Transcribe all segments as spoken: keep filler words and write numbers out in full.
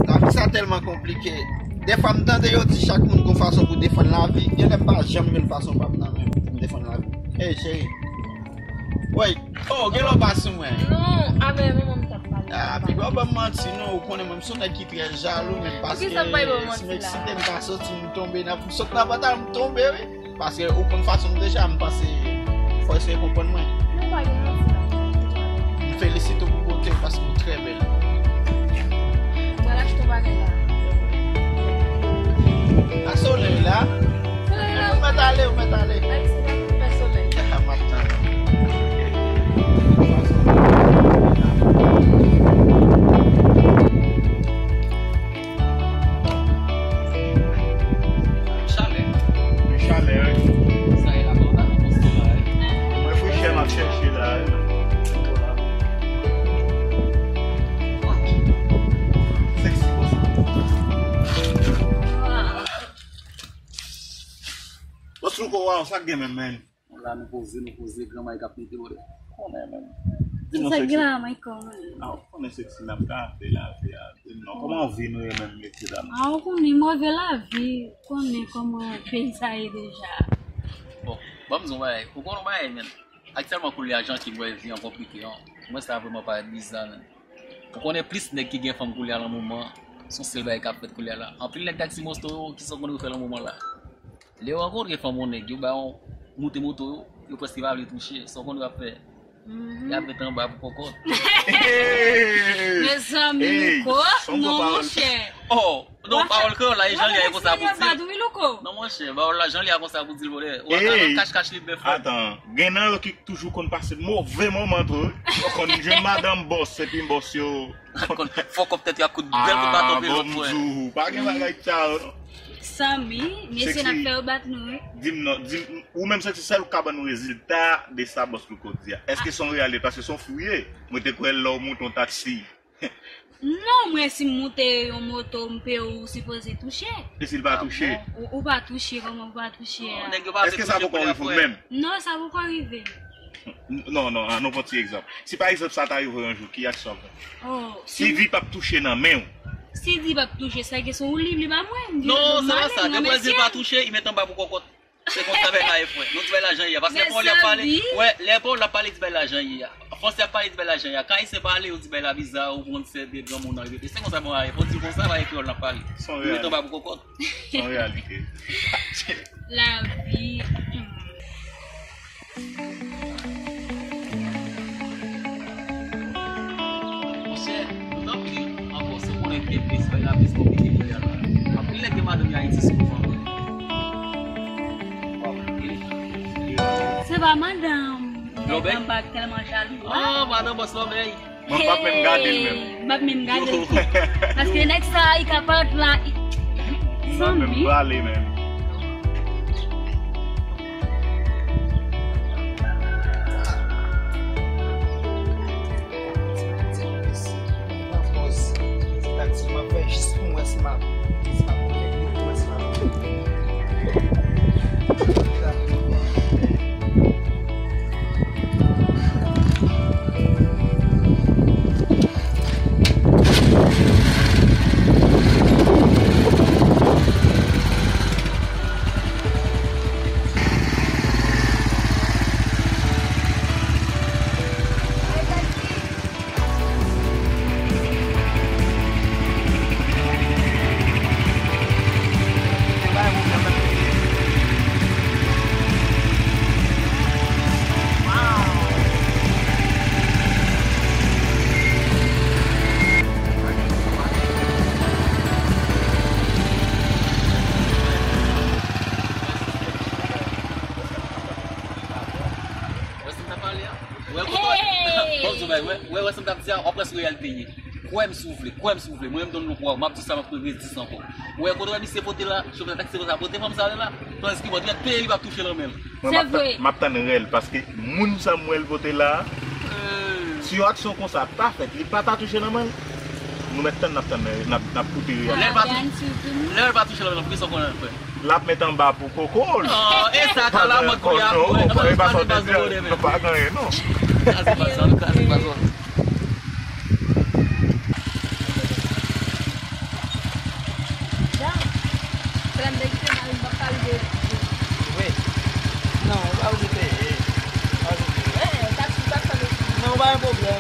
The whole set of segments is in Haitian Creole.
Lavi sa tèlman konplike. Defwa m tande yo di chak moun gon fason pou defann lavi. Gen lè m pa janm jwenn fason pa m nan men m pou m defann lavi. Ey, cheri. Woy. Oh, gen lè w pa sou mwen. Non, avè manman m t ap pale. Ah, piga w ban m manti non, ou konnen mwen m se yon nèg ki trè jalou, men paske si m eksite m ka soti m tonbe nan, m sot nan pòtay m tonbe wi. Paske ou konn fason m deja, m panse fò w eseye konprann mwen. Non, pa gen manti la. M felisite w pou bote w paske w trè bèl. Mwen al achte yon bagay la. A solèy la. Solèy la. Ou mèt ale, ou mèt ale. Ay, se pa pou fè solèy. Ya, m ap tann. Chalè. Wi, chalè, wi. Sa ye la, bon, pa nan bon stil la, wi. Mwen, frechè m ap chèche la, wi. Vwala. Sexy, bòs. Bòs Louko, waw, sa k gen menm, menm? La nou poze, nou poze, granmay k ap mete bòdè. Konnen menm. Di nou sa sexy. Gen la, Michael, menm. Ah, ou konnen sexy n ap ka fè lavi a. Di m non, kòman vi nou ye menm, mesye dam? Ah, ou konnen move lavi, ou konnen kòman peyi sa ye deja. Bon, ban m di w yon bagay. Ou konnen yon bagay, menm. Aktyèlman, koulye a, jan ke m wè vi an konplike an, mwen sa vrèman parèt biza, menm. Ou konnen plis nèg ki gen fanm koulye a lan moman, se yon sèl bagay k ap fèt koulye a la. Anpil nèg taksi moto yo, kisa yo konn yo fè lan moman la? Lè yo rankontre fanm yon nèg, yo ba yon moute moto yo, yo prèske pa vle touche. Sa w konn yo ap fè? Y ap met anba pou kòkòt. Mezanmi, Louko, non, monchè. Oh, non, pawòl kreyòl la, e jan li a, e konsa pou di l. Non, monchè, pawòl la, jan li a konsa pou di l, brother. Ou ap nan kach kach li bèf. Atan, gen nan yo ki toujou konn pase move moman tou, wi. Yo konn jwenn madanm bòs, epi bòs yo Fò kòb tèt yo ap kout bèl kout baton pye lòt mwen. Ah, bon, m di w, pa gen bagay sa yo. Samy, mesye n ap fè yo bat nou, wi. Di m non, di m, ou menm Sexy, sèl ou ka ban nou rezilta de sa bòs Louko di a. Èske se yon reyalite? Paske se yon fi w ye. Mwen te kwè lè w monte yon taksi. Non, mwen si m monte yon moto, m peye ou sipoze touche. E si l pa touche? Ou, ou pa touche, kòman ou pa touche a? Èske sa poko rive w menm? Non, sa poko rive m. N-, non, non, an nou pran ti egzanp. Si pa egzanp sa ta rive w yon jou, ki aksyon w ap fè? Oh, si Di p ap touche nan men w. Si Di p ap touche, sa kesyon ou li, li pa mwen. Non, se pa sa. Depi w di l pa touche, li met anba pou kòkòt. Se konsa bagay la ye, frè. Non, ti bagay la jan ye a. Paske lè pawòl y ap pale, wè, lè pawòl l ap pale, ti bagay la jan ye a. Fransè ap pale, ti bagay la jan ye a. Kan ayisyen pale, yo di bagay la biza, ou konn se de granmoun nan repete. Se konsa bagay la ye. Fò di konsa bagay kreyòl n ap pale. Li met anba pou kòkòt. Se yon reyalite. Lavi. Monchè, nou t anpil ankò, se konnen ke plis fè la plis konplike kounye a la. Anpil nèg gen madanm yo Ayiti sou fanm. Se pa madanm, nèg anba k tèlman jalou. Ah, madanm bòs lòbèy. Mwen p ap menm gade l menm. M p ap menm gade l tou. Paske nèg sa a, li ka parèt la, li, m p ap menm pale menm. Wè sa m t ap pale a? Wè, kote w wè? Hey! Bon, Zobay, wè, wè, wè sa m t ap di a, w ap wè se reyalite ye. Kwè m si w vle, kwè m si w vle. Mwen menm Don Louko a, m ap di sa, m ap redi sa ankò. Wè, kote w wè misye pote la, chofè taksi konsa pote fanm sa ale la, tandis ke bò dwèt peyi li p ap touche nan men l. Se vre. M ap tann rèl, paske moun sa m wè l pote la a, si yon aksyon konsa ta fèt, li pa ta touche nan men l, nou mèt tann, n ap tann, n ap, n ap koute reyalite. Lè l pa tou-, lè l pa touche nan men l, poukisa w konnen l fè? L ap met anba pou koko l. Oh, e sa ka la mòd kounye a, non, e pa sa w te di a, nou pa gen anyen, non. Kraze pa sa, nou kraze pa sa.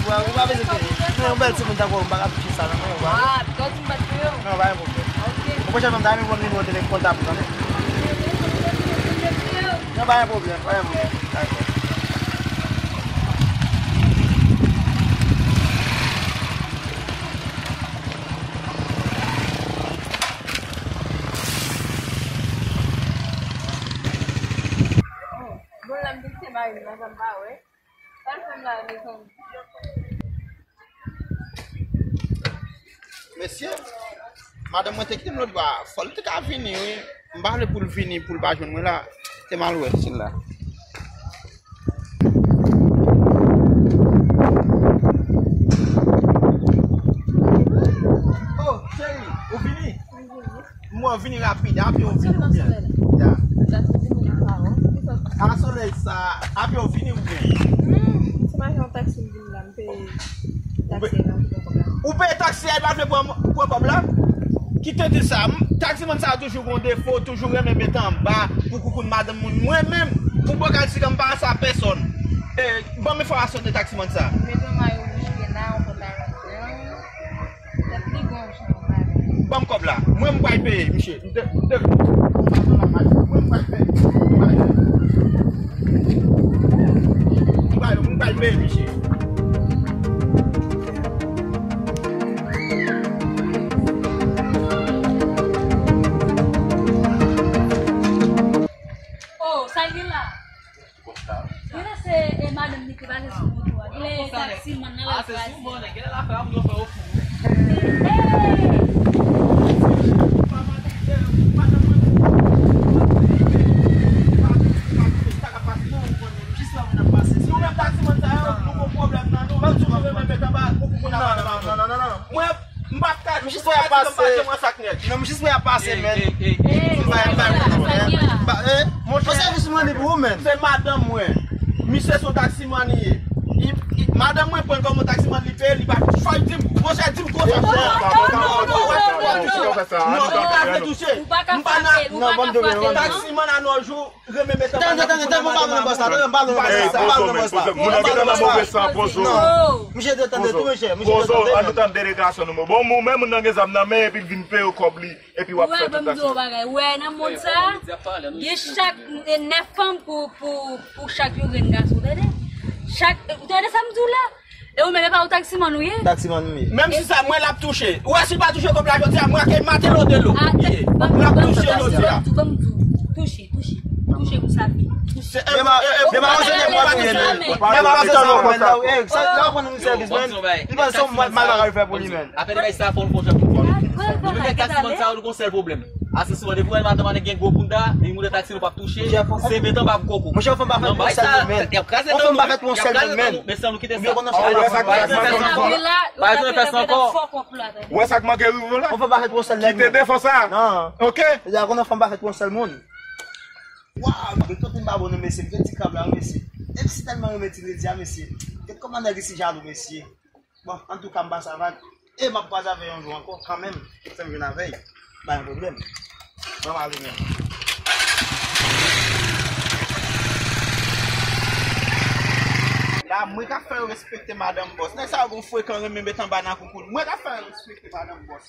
Ou pa bezwen peye. Men yon bèl timoun tankou w, m pa ka touche sa non, men ou pa. Ah, pito w di m pa t peye w. Non, pa gen pwoblèm. Ok. Yon pwochèn fwa m ta renmen pran nimewo telefòn kontab ou, tande? Non, pa gen pwoblèm, pa gen pwoblèm. Dakò. Bon, la m te kite mari m nan, sa m pa wè. Sa l fè m la, mezanmi? Mesye, madanm mwen te kite m lòt bò a. Fò l te ka vini, wi. M pa vle pou l vini, pou l pa jwenn mwen la. Te mal wè, si l la. Oh, cheri, ou vini? M wè w vini rapid, a pye w vini oubyen? Ya. A solèy sa, a pye w vini oubyen? Hmm, se pa yon taksi m vin la, m peye taksi a, m pran kòb la. Ou peye taksi a, li pa vle pran, pran kòb la? Kite di sa, m, taksimann sa a toujou gon defo, toujou renmen met anba pou koukoun madanm moun. Mwen menm, pou bòkal siga, m pa sa pèsòn. E, ban m enfòmasyon de taksimann sa a. Met yon mayo wouj pena, yon pantalon blan. Ban m kòb la. Mwen m pral peye, misye. M te, m te, mwen m pral peye. M pral peye. M pral, m pral peye, misye. Oh, sa l gen la? Genlè se, e, madanm li te pase sou moto a. Genlè e taksimann nan l ap pase. Hey! Mwen, M p ap ka, m jis wè y ap pase. Non, m jis wè y ap pase, men. M pa, m pa, m pa, eh, monchè, sèvis mwen li pou ou, men. Se madanm mwen. Misye se yon taksimann li ye. Li, li, madanm mwen pran l kòm yon taksimann, li peye, li pa, fò l di m, monchè, di m konsa. Non, li pa vle touche. M pa nan, non, ban m de, taksimann a nos jours. Tande, tande, tande, m pa vle nan bòs la, tande, m pa vle nan bòs la, m pa vle nan bòs la. Moun nan gentan nan move san, pozo. Non. Misye te tande tou, mesye, misye te tande. Pozo, an nou tande delegasyon nou. Bon, ou menm, moun nan gen zam nan men, epi l vin peye w kòb li, epi w ap fè tout taksyon. Wè, ban m di w bagay. Wè, nan mond sa, gen chak, e, nèf fanm pou, pou, pou chak yon grenn gason, tande? Chak, ou tande sa m di w la? E ou menm, e pa ou taksimann ou ye? Taksimann m ye. Menm si sa, mwen l ap touche. Ou wè si l pa touche kòb la jodi a, mwen ak Martelo Delo. L ap touche jodi a. Ban m di w, ban m di w. Touche, touche. Touche pou sa fini. Touche. Dema, dema, sèvis, men. Li pa son mal bagay fè pou li, men. Apre bagay sa, fò l fon jan pou fò. Ou menm taksimann sa, ou gon sèl pwoblèm. Ase souvan, depi w wè madanm ane gen gwo bounda, li moute taksi, nou p ap touche, se met anba pou koko. Monchè, yon fanm pa fèt pou yon sèl moun, men. Yon fanm pa fèt pou yon sèl moun, men. Men san nou kite sa. Ou wè sa k manke rive w la? Yon fanm pa fèt pou yon sèl moun, men. Kite defo sa. Non. Ok? Yon fanm pa fèt pou yon sèl moun. Waw, m te tante m pa bon non, mesye. M te di krab la, mesye. M si tèlman renmen ti ledi a, mesye. Gad kòman nèg isi jalou, mesye. Bon, antouka, m pa sa vag. E m ap kwaze avè l yon jou ankò, kanmenm. Fè m jwenn avè l. Pa gen pwoblèm. Ban m ale menm. La, mwen k ap fè yo respekte madanm bòs. Nèg sa yo gon frekan renmen met anba nan koukoun. Mwen k ap fè yo respekte madanm bòs.